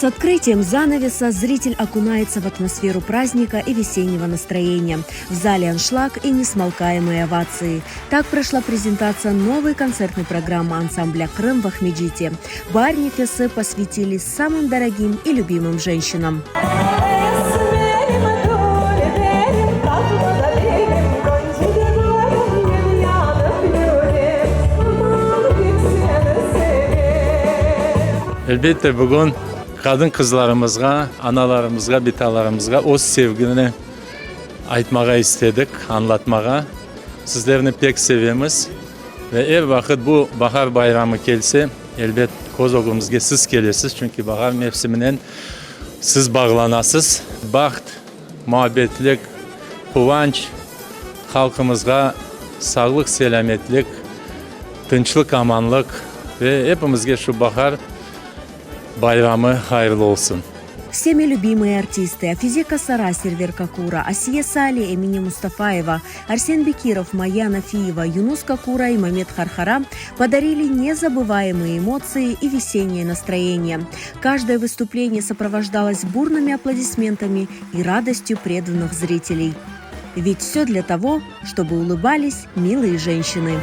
открытием занавеса зритель окунается в атмосферу праздника и весеннего настроения. В зале аншлаг и несмолкаемые овации. Так прошла презентация новой концертной программы ансамбля «Крым» в Ахмеджите. Baar nefesi посвятили самым дорогим и любимым женщинам. Elbette, bugün qadın-qızlarımızğa, analarımızğa, bitalarımızğa öz sevgini aytmağa istedik, añlatmağa. Sizlerni pek sevemiz ve er vaqıt bu bahar bayramı kelse, elbet, köz ögümizge siz kelesiz, çünki bahar mevsiminen siz bağlanasız. Baht, muabbetlik, quvanç, halqımızğa sağlıq-selâmetlik, tınçlıq-amanlıq ve epimizge şu bahar bayramı hayırlı olsun. Всеми любимые артисты Afize Kasara, Server Kakura, Asiye Sali, Emine Mustafayeva, Arsen Bekirov, Maya Nafiyeva, Yunus Kakura и Мамед Хархара подарили незабываемые эмоции и весеннее настроение. Каждое выступление сопровождалось бурными аплодисментами и радостью преданных зрителей. Ведь все для того, чтобы улыбались милые женщины.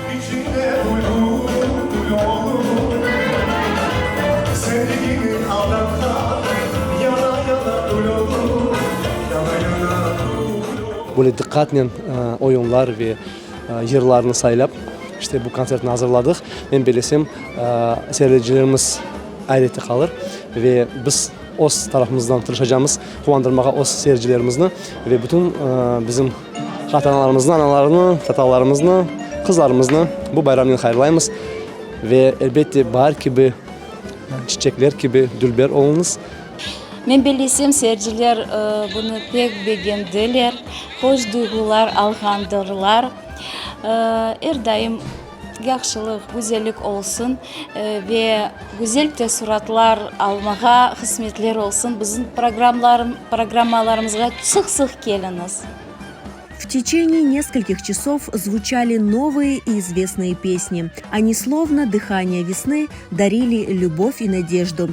Böyle diqqatnen oyunlar ve yırlarnı saylap, işte bu kontsertni azırladıq. Men bellesem, seyircilerimiz ayrette qalır ve biz öz tarafımızdan tırışacamız quvandırmağa öz seyircilerimizni ve bütün bizim qartanalarımıznı, analarnı, tatalarımıznı, qızlarımıznı bu bayramnen hayırlaymız. Ve, elbette, baar kibi, çiçekler kibi dülber oluñız. Men bellesem, seyirciler bunı pek begendiler, hoş duyğular alğandırlar. Er daim yahşılıq, güzellik olsun ve güzel teessuratlar almağa qısmetler olsun. Bizim programmalarımızğa sıq-sıq keliñiz. В течение нескольких часов звучали новые и известные песни. Они словно дыхание весны дарили любовь и надежду.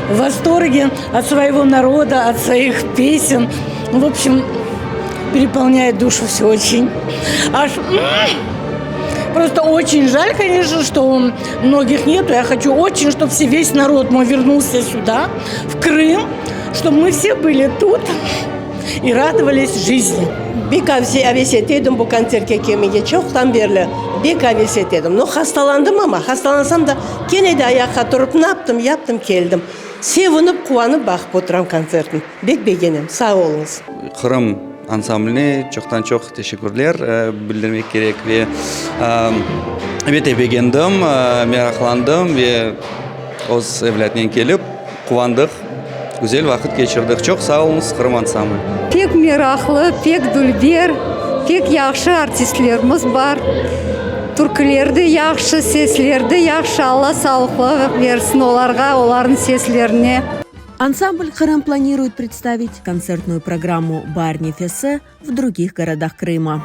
В восторге от своего народа, от своих песен. В общем, переполняет душу все очень. Аж просто очень жаль, конечно, что многих нету. Я хочу очень, чтобы все, весь народ мой вернулся сюда, в Крым, чтобы мы все были тут и радовались жизни. Bek aves ete edim bu kontsertke kelmege, çoqtan berli bek aves ete edim. No, hastalandım amma, hastalansam da, kene de ayaqqa turıp, naptım, yaptım, keldim. Sevinip, quvanıp baqıp oturam kontsertni. Bek begenem. Sağ oluñız. Qırım ansambline çoqtan-çoq teşekkürler bildirmek kerek ve elbette begendim, meraqlandım ve öz evlâtnen kelip quvandıq, güzel vaqıt keçirdik. Çoq sağ oluñız, Qırım ansambli. Pek meraqlı, pek dülber, pek yahşı artistlerimiz bar. Türküler de yahşı, sesler de yahşı, Alla sağlıqlar bersin olarğa, olarnıñ seslerine. Ansambl Qırım planiruет представить концертную программу Baar nefesi в других городах Крыма.